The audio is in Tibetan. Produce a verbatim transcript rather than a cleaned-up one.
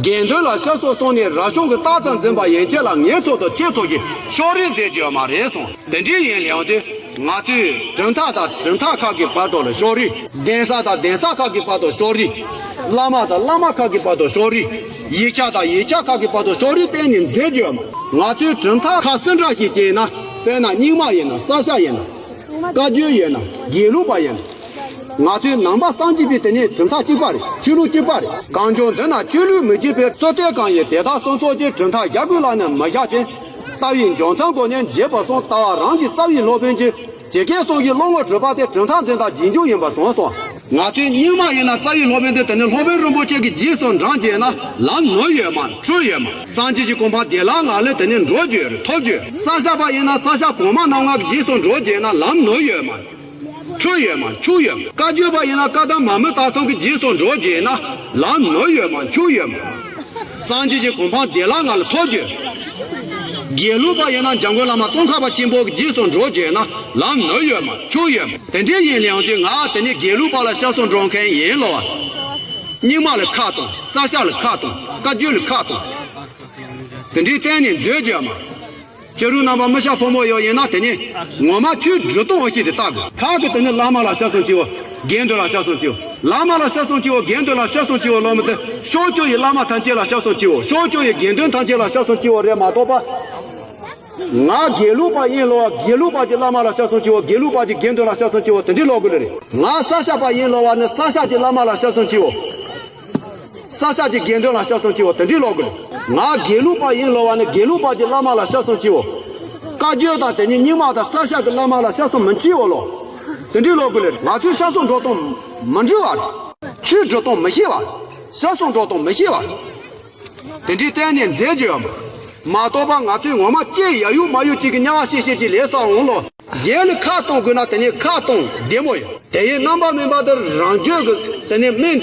དགེ་འདུན་ལ་ཤ་ཟོ་སོང་ནས་རབ་བྱུང་གི་རྟགས་ཙམ་འཛིན་པ་ཡན་ཆད་ལ་ངེད་ཚོ་དང་ཁྱེད་ཚོ་གིས་ཕྱོགས་རིས་མཛད་རྒྱུ་ཡོད་མ་རེད་གསུངས། དེ་འདྲའི་ཡིན་ལེའང་དེ་ང་ཚོས་གྲུབ་མཐའ་དང་གྲུབ་མཐའ་ཁག་གི་བར་དུ་ལ་ཕྱོགས་རིས། གདན་ས་དང་གདན་ས་ཁག་གི་བར་དུ་ཕྱོགས་རིས། བླ་མ་དང་བླ་མ་ཁག་གི་བར་དུ་ཕྱོགས་རིས། ཡིག་ཆ་དང་ཡིག་ཆ་ཁག་གི་བར་དུ་ཕྱོགས་རིས་གཏན་ནས་མཛད་རྒྱུ་ཡོད་མ། ང་ཚོས་གྲུབ་མཐའ་ཁག་སུ་འདྲ་ཞིག་བྱས་ན། དཔེར་ན་རྙིང་མ་ཡིན་ན། ས་སྐྱ་ཡིན་ན། བཀའ་བརྒྱུད་ཡིན་ན། དགེ་ལུགས་པ་ཡིན་ན། ང་ཚོའི་ནང་པ་སངས་རྒྱས་པའི་དེ་ནས་གྲུབ་མཐའ་གཅིག་པ་རེད། ཆོས་ལུགས་གཅིག་པ་རེད། གངས་ལྗོངས་འདི་ན་ཆོས་ལུགས་མི་གཅིག་པའི་སུ་གཏེར་གང་ཡིན་དེ་དག་སོ་སོ་ཀྱི་གྲུབ་མཐའ་བཞག་དགོས་ལ་ནི་མི་བཞག་ཅིང་། ལྟ་བའི་འཇོག་མཚམས་སྒོ་ནས་འབྱེད་པ་སོང་ལྟ་བ་རང་གི་རྩ་བའི་སློབ་དཔོན་གྱི་ཇི་སྐད་གསུང་གི་བློ་ངོར་གྲུབ་པ་དེ་གྲུབ་མཐའ་འཛིན་སྟངས་རྗེས་འཇུག་ཡིན་པ་སོང་སོང་། ང་ཚོའི་རྙིང་མ་ཡིན་ན་རྩ་བའི་སློབ་དཔོན་དེ་དེ་ནི་སློབ་དཔོན་རིན་པོ་ཆེ་གི་རྗེས་སུ་འབྲང་བྱས་ན་ལམ་ནོར་ཡོད་མ་འཁྲུལ་ཡོད་མ། སངས་རྒྱས་ཀྱི་གོ་འཕང་བདེ་བླག་ལྔ་ལ་དེ་ནི་འགྲོ་རྒྱུ་རེད། ཐོབ་རྒྱུ། ས་སྐྱ་པ་ཡིན་ན་ས་སྐྱ་གོང་མ་རྣམ་ལྔ་གི་རྗེས་སུ་འགྲོ་བྱས་ན་ལམ་ནོར་ཡོད་མ། འཁྲུལ་ཡོད་མ། འཆུག་ཡོད་མ། བཀའ་བརྒྱུད་པ་ཡིན་ན་བཀའ་གདམས་མ་མི་དྭགས་གསུམ་གྱི་རྗེས་སུ་འགྲོ་བྱས་ན་ལམ་ནོར་ཡོད་མ། འཆུག་ཡོད་མ། སངས་རྒྱས་ཀྱི་གོ་འཕང་བདེ་བླག་ལྔ་ལ་ཐོབ་རྒྱུ། དགེ་ལུགས་པ་ཡིན་ན་འཇམ་མགོན་བླ་མ་ཙོང་ཁ་པ་ཆེན་པོ་གི་རྗེས་སུ་འགྲོ་བྱས་ན་ལམ་ནོར་ཡོད་མ། འཆུག་ཡོད་མ། དེ་འདྲའི་ཡིན་ལེའང་དེ་ང་དེ་ནི་དགེ་ལུགས་པ་ལ་ཤ་ཟོ་འགྲོ་མཁན་ཡིན་ལོ། རྙིང་མ་ལ་ཁ་གཏོང་། ས་སྐྱ་ལ་ཁ་གཏོང་། བཀའ་བརྒྱུད་ལ་ཁ་གཏོང་། དེ་འདྲའི་གཏན་ནས་མཛོད་བརྗོད་མ། ཁྱེད་རང་རྣམ་པ་མི་ཤ་ཕོ་མོ་ཡོད་ཡིན་ན་དེ་ནི་ངོ་མ་ཆོས་འགྲོ་སྟངས་འོ་ཤི་དེ་ལྟ་དགོས། ཁག་གི་དེ་ནི་བླ་མ་ལ་ཤ་སོང་ཅིའོ། དགེ་འདུན་ལ་ཤ་སོང་ཅིའོ། བླ་མ་ལ་ཤ་སོང་ཅིའོ། དགེ་འདུན་ལ་ཤ་སོང་ཅིའོ་ལོ་མི་དེ་ཕྱོགས་བཅུ་ཡི་བླ་མ་ཐམས་ཅད་ལ་ཤ་སོང་ཅིའོ། ཕྱོགས་བཅུ་ཡི་དགེ་འདུན་ཐམས་ཅད་ལ་ཤ་སོང་ཅིའོ་རེད་མ་གཏོགས་པ། ང་དགེ་ལུགས་པ་ཡིན་ལོ། དགེ་ལུགས་པ་གྱི་བླ་མ་ལ་ཤ་སོང་ཅིའོ། དགེ་ལུགས་པ་གྱི་དགེ་འདུན་ལ་ཤ་སོང་ཅིའོ་དེ་འདྲའི་ལོ་དགོས་ལེ་རེད། ང་ས་སྐྱ་པ་ཡིན་ལོ་བ་ནི་ས་སྐྱ་གྱི་བླ་མ་ལ་ཤ་སོང་ཅིའོ། ས་སྐྱ་གི་དགེ་འདུན་ལ་ཤ་སོང་ཅིའོ་དེ་འདྲའི་ལོ་དགོས། ང་དགེ་ལུགས་པ་ཡིན་ལོ་བ་ནི་དགེ་ལུགས་པ་གྱི་བླ་མ་ལ་ཤ་སོང་ཅིའོ། བཀའ་བརྒྱུད་དང་དེ་ཉིད་རྙིང་མ་དང་ས་སྐྱ་གི་བླ་མ་ལ་ཤ་སོང་མི་ཅིའོ་ལོ། དེ་འདྲའི་ལོ་དགོས་ལེ། ང་ཚོའི་ཤ་སོང་འགྲོ་སྟངས་མི་འདྲ་བ་རེད། ཆོས་འགྲོ་སྟངས་མི་ཤེས་པ་རེད། ཤ་སོང་འགྲོ་སྟངས་མི་ཤེས་པ་རེད། དེ་འདྲའི་གཏན་ནས་མཛད་རྒྱུ་ཡོད་མ། མ་གཏོགས་པ་ང་ཚོས་ངོ་མ་ལྕེ་ཡ་ཡུ་མ་ཡུ་གཅིག་གི་དམྱལ་བ་ཤེས་ཤེས་ཀྱི་ལས་བསགས་འོང་ལོ། རྒྱན་ལ་ཁ་གཏོང་དགོས་ན་དེ་ནས་ཁ་གཏོང་བདེ་མོ་ཡོད། དེ་ཡི་རྣམ་པ་སྨིན་པ་དེ་རང་རྒྱུད་ཀྱི་དེ་ནས་སྨིན་འདུག